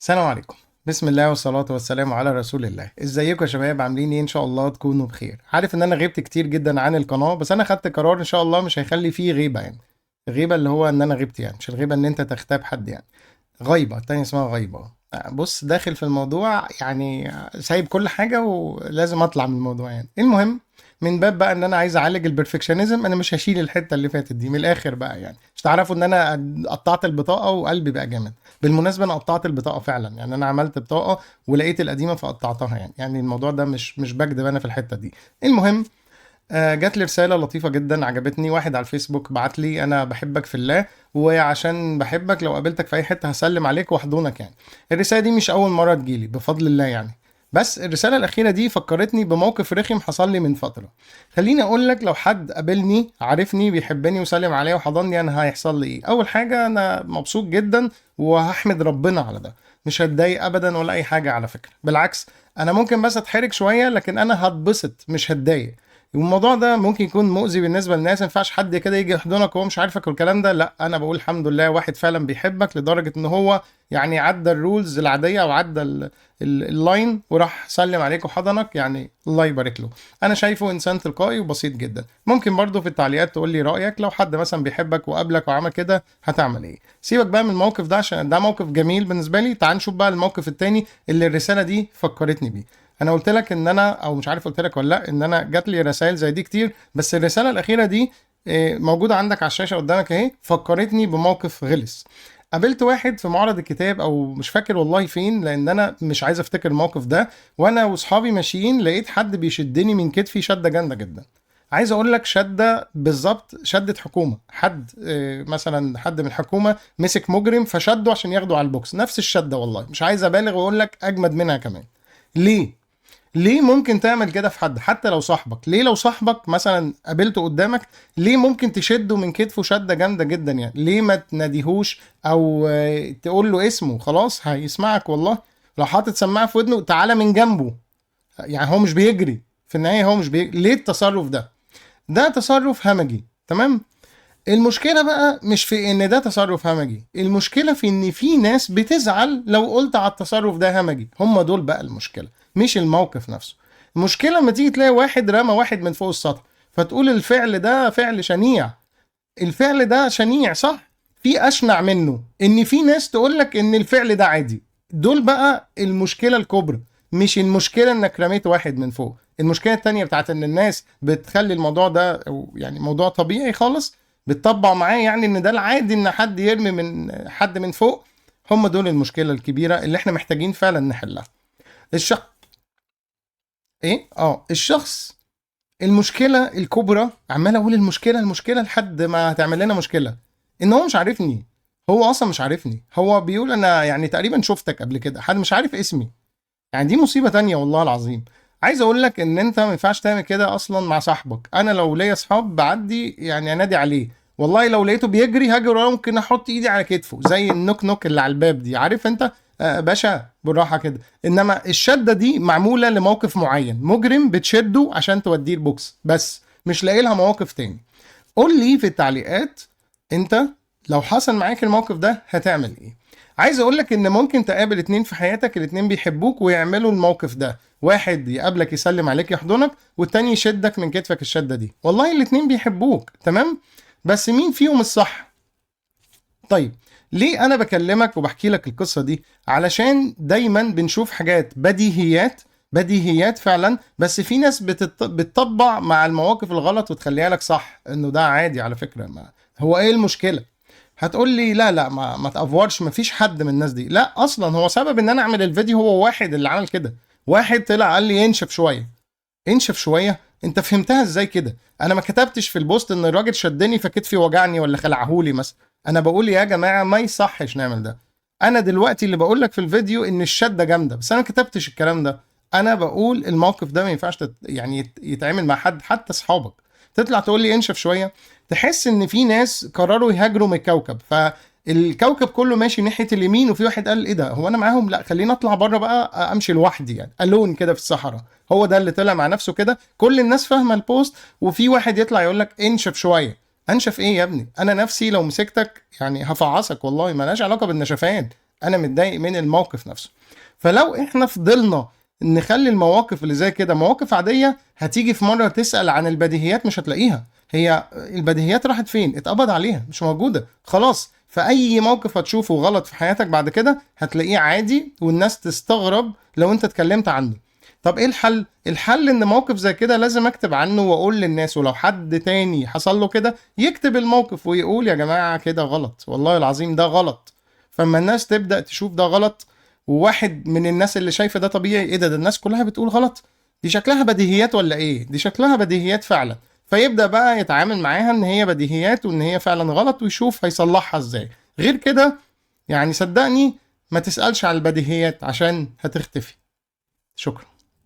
السلام عليكم. بسم الله والصلاة والسلام على رسول الله. ازيكم يا شباب؟ عاملين ايه؟ ان شاء الله تكونوا بخير. عارف ان انا غبت كتير جدا عن القناة، بس انا خدت قرار ان شاء الله مش هيخلي فيه غيبة، يعني غيبة اللي هو ان انا غبت، يعني مش الغيبة ان انت تغتاب حد، يعني غيبة التانية اسمها غيبة. بص، داخل في الموضوع يعني سايب كل حاجة ولازم اطلع من الموضوع يعني. المهم من باب بقى ان انا عايز اعالج ال perfectionism، انا مش هشيل الحتة اللي فاتت دي من الاخر بقى، يعني مش تعرفوا ان انا قطعت البطاقة وقلبي بقى جامد. بالمناسبة انا قطعت البطاقة فعلا، يعني انا عملت بطاقة ولقيت القديمة فقطعتها، يعني الموضوع ده مش بكدب انا في الحتة دي. المهم جات لي رسالة لطيفة جدا عجبتني، واحد على الفيسبوك بعت لي انا بحبك في الله، وعشان بحبك لو قابلتك في اي حتة هسلم عليك واحضنك. يعني الرسالة دي مش اول مرة تجيلي بفضل الله يعني، بس الرسالة الأخيرة دي فكرتني بموقف رخم حصل لي من فترة. خليني أقول لك، لو حد قابلني عارفني بيحبني وسلم عليا وحضني، أنا هيحصل لي إيه؟ أول حاجة أنا مبسوط جدا وهحمد ربنا على ده، مش هتضايق أبدا ولا أي حاجة على فكرة، بالعكس أنا ممكن بس أتحرج شوية لكن أنا هتبسط مش هتضايق. والموضوع ده ممكن يكون مؤذي بالنسبة للناس، ما ينفعش حد كده يجي يحضنك وهو مش عارفك والكلام ده، لا أنا بقول الحمد لله واحد فعلا بيحبك لدرجة إن هو يعني عدى ال rules العادية أو عدى ال line وراح سلم عليك وحضنك، يعني الله يبارك له. أنا شايفه إنسان تلقائي وبسيط جدا. ممكن برضو في التعليقات تقول لي رأيك، لو حد مثلا بيحبك وقابلك وعمل كده هتعمل إيه؟ سيبك بقى من الموقف ده عشان ده موقف جميل بالنسبة لي. تعال نشوف بقى الموقف التاني اللي الرسالة دي فكرتني بيه. أنا قلت لك إن أنا، أو مش عارف قلت لك ولا لأ، إن أنا جات لي رسائل زي دي كتير، بس الرسالة الأخيرة دي موجودة عندك على الشاشة قدامك أهي، فكرتني بموقف غلس. قابلت واحد في معرض الكتاب أو مش فاكر والله فين، لأن أنا مش عايز أفتكر الموقف ده، وأنا وأصحابي ماشيين لقيت حد بيشدني من كتفي شدة جامدة جدا. عايز أقول لك شدة بالظبط شدة حكومة، حد مثلا حد من الحكومة مسك مجرم فشده عشان ياخده على البوكس، نفس الشدة والله، مش عايز أبالغ وأقول لك أجمد منها كمان. ليه؟ ليه ممكن تعمل كده في حد حتى لو صاحبك؟ ليه لو صاحبك مثلا قابلته قدامك ليه ممكن تشده من كتفه شدة جامدة جدا؟ يعني ليه ما تناديهوش او تقول له اسمه؟ خلاص هيسمعك والله، لو حاطط سماعة في ودنه تعالى من جنبه، يعني هو مش بيجري في النهاية، هو مش بيجري. ليه التصرف ده؟ ده تصرف همجي، تمام؟ المشكلة بقى مش في ان ده تصرف همجي، المشكلة في ان في ناس بتزعل لو قلت على التصرف ده همجي. هم دول بقى المشكلة، مش الموقف نفسه. المشكلة لما تيجي تلاقي واحد رمى واحد من فوق السطح فتقول الفعل ده فعل شنيع، الفعل ده شنيع صح، في أشنع منه ان في ناس تقول لك ان الفعل ده عادي. دول بقى المشكلة الكبرى، مش المشكلة انك رميت واحد من فوق. المشكلة التانية بتاعت ان الناس بتخلي الموضوع ده يعني موضوع طبيعي خالص، بتطبع معاه يعني ان ده العادي ان حد يرمي من حد من فوق. هم دول المشكلة الكبيرة اللي احنا محتاجين فعلا نحلها. الشخص ايه؟ الشخص المشكلة الكبرى، عمال اقول المشكلة المشكلة لحد ما هتعمل لنا مشكلة، ان هو مش عارفني، هو اصلا مش عارفني، هو بيقول انا يعني تقريبا شفتك قبل كده، حد مش عارف اسمي، يعني دي مصيبة تانية والله العظيم. عايز اقول لك ان انت ما ينفعش تعمل كده اصلا مع صاحبك. انا لو ليا اصحاب بعدي يعني انادي عليه، والله لو لقيته بيجري هاجي وراه، ممكن احط ايدي على كتفه زي النوك نوك اللي على الباب دي، عارف انت باشا بالراحة كده. انما الشدة دي معمولة لموقف معين، مجرم بتشده عشان توديه البوكس بس، مش لاقي لها مواقف تاني. قول لي في التعليقات انت لو حصل معاك الموقف ده هتعمل ايه؟ عايز اقول لك ان ممكن تقابل اتنين في حياتك، الاتنين بيحبوك ويعملوا الموقف ده، واحد يقابلك يسلم عليك يحضنك، والتاني يشدك من كتفك الشدة دي، والله الاتنين بيحبوك تمام، بس مين فيهم الصح؟ طيب ليه انا بكلمك وبحكي لك القصة دي؟ علشان دايما بنشوف حاجات بديهيات، بديهيات فعلا، بس في ناس بتطبع مع المواقف الغلط وتخليها لك صح، انه ده عادي على فكرة، ما هو ايه المشكلة؟ هتقول لي لا لا ما تأفورش، ما فيش حد من الناس دي. لا اصلا هو سبب ان انا اعمل الفيديو هو واحد اللي عمل كده، واحد طلع قال لي انشف شوية، انشف شوية، انت فهمتها ازاي كده؟ انا ما كتبتش في البوست ان الراجل شدني فكتفي وجعني ولا خلعهولي مثلا، انا بقول يا جماعة ما يصحش نعمل ده. انا دلوقتي اللي بقول لك في الفيديو ان الشدة جامدة، بس انا ما كتبتش الكلام ده، انا بقول الموقف ده ما ينفعش يتعامل مع حد حتى اصحابك. تطلع تقول لي انشف شوية، تحس ان في ناس قرروا يهاجروا من الكوكب، فالكوكب كله ماشي ناحية اليمين، وفي واحد قال ايه ده هو انا معاهم؟ لا خليني اطلع بره بقى امشي لوحدي، يعني الون كده في الصحراء. هو ده اللي طلع مع نفسه كده، كل الناس فاهمه البوست، وفي واحد يطلع يقول لك انشف شوية. انشف ايه يا ابني؟ انا نفسي لو مسكتك يعني هفعصك والله، مالهاش علاقة بالنشفان. انا متضايق من الموقف نفسه. فلو احنا فضلنا نخلي المواقف اللي زي كده مواقف عادية، هتيجي في مرة تسأل عن البديهيات مش هتلاقيها. هي البديهيات راحت فين؟ اتقبض عليها، مش موجودة خلاص. فأي موقف هتشوفه غلط في حياتك بعد كده هتلاقيه عادي، والناس تستغرب لو انت اتكلمت عنه. طب ايه الحل؟ الحل ان موقف زي كده لازم اكتب عنه واقول للناس، ولو حد تاني حصل له كده يكتب الموقف ويقول يا جماعة كده غلط، والله العظيم ده غلط. فما الناس تبدأ تشوف ده غلط، وواحد من الناس اللي شايفة ده طبيعي، ايه ده، ده الناس كلها بتقول غلط، دي شكلها بديهيات ولا ايه؟ دي شكلها بديهيات فعلا. فيبدأ بقى يتعامل معاها ان هي بديهيات وان هي فعلا غلط، ويشوف هيصلحها ازاي. غير كده يعني صدقني ما تسألش على البديهيات عشان هتختفي. شكرا.